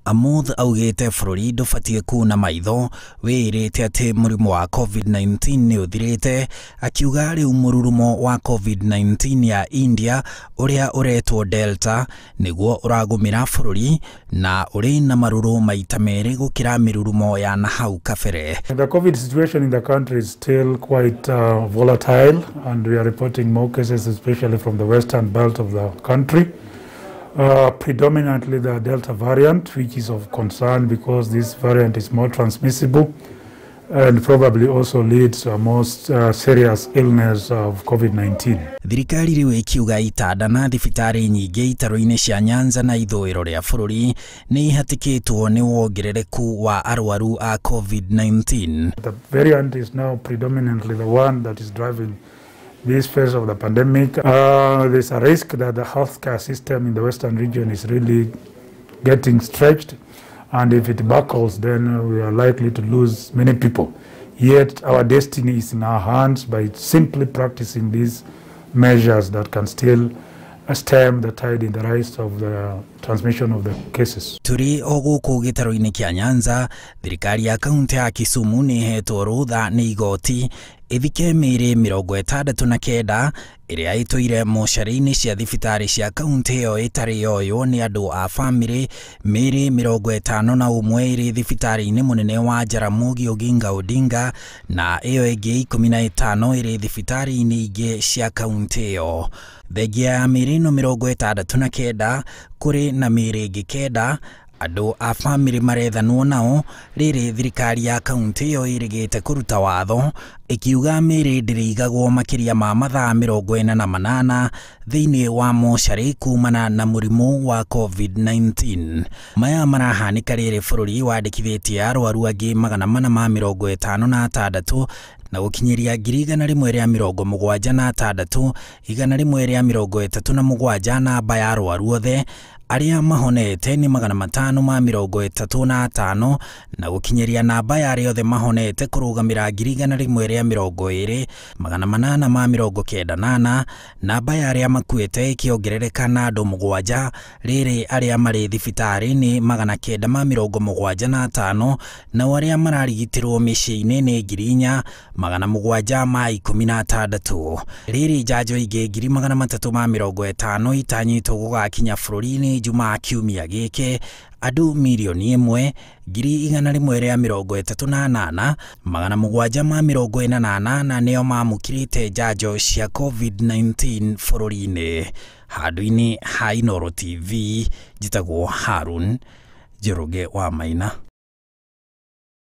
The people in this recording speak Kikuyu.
Amoth augĩte bũrũri ndũbatiĩ kuna maitho wĩĩrĩte atĩ mũrimũ wa COVID-19 nĩ ũthirĩte, akiuga rĩu mũrurumo wa COVID-19 ya India ũrĩa ũretwo Delta nĩguo ũragũmĩra bũrũri na ũrĩ na marũrũ maita merĩ gũkĩra mĩrurumo ya nahau kabere. The COVID situation in the country is still quite volatile, and we are reporting more cases, especially from the western belt of the country. Predominantly the Delta variant, which is of concern because this variant is more transmissible and probably also leads to a more serious illness of COVID-19. Thirikari rĩu ĩkiuga itanda na thibitarĩ nyingĩ itaro-inĩ cia Nyanza na ithũĩro rĩa bũrũri nĩ ihatĩkĩtwo nĩ wongerereku wa arwaru a COVID-19. The variant is now predominantly the one that is driving this phase of the pandemic. There's a risk that the healthcare system in the western region is really getting stretched, and if it buckles, then we are likely to lose many people. Yet our destiny is in our hands by simply practicing these measures that can still stem the tide in the rise of the transmission of the cases. Tũrĩ o gũkũ gĩtaro-inĩ kĩa Nyanza, thirikari ya kaunti ya Kisumu nĩ ĩhetwo rũtha nĩ igoti ĩthike mĩĩrĩ 69 ĩrĩa ĩtũire mocarĩ-inĩ cia thibitarĩ cia kaunti ĩyo ĩtarĩ yoywo nĩ andũ a bamĩrĩ. Mĩĩrĩ 51 ĩrĩ thibitarĩ-inĩ mũnene wa Jaramogi Oginga Odinga na ĩyo ĩngĩ 15 ĩrĩ thibitarĩ-inĩ ingĩ cia kaunti ĩyo. Thengia ya mĩĩrĩ ĩno 69 kũrĩ na mĩĩrĩ ĩngĩ 9 andũ a bamĩrĩ marethanwo nao, rĩrĩ thirikari ya kaunti ĩyo ĩrĩgĩte kũruta watho ĩkiuga mĩĩrĩ ndĩrĩigagwo makĩria ma mathaa 48 thĩinĩ wa mocarĩ kumana na mũrimũ wa COVID-19. Maya marahanĩka rĩrĩ bũrũri wandĩkithĩtie arwaru angĩ 456 na gũkinyĩria 176 137 namba ya arwaru othe arĩa mahonete nĩ 535 na gũkinyĩria namba ya arĩa othe mahonete kũrũgamĩra 120 894 namba ya arĩa makuĩte ĩkĩongerereka na andũ 7 rĩrĩ arĩa marĩ thibitarĩ nĩ 975 nao arĩa mararigitĩrwo mĩciĩ-inĩ nĩ 4716. Rĩrĩ njanjo ingĩ 350 itanyĩtwo gũgakinya bũrũri-inĩ Jumaa kiumia gĩkĩ, andũ 1 138 748 na nĩo mamũkĩrĩte njanjo cia COVID-19 bũrũri-inĩ. Handũ-inĩ ha Inooro TV, njĩtagwo Harun Njoroge wa Maina.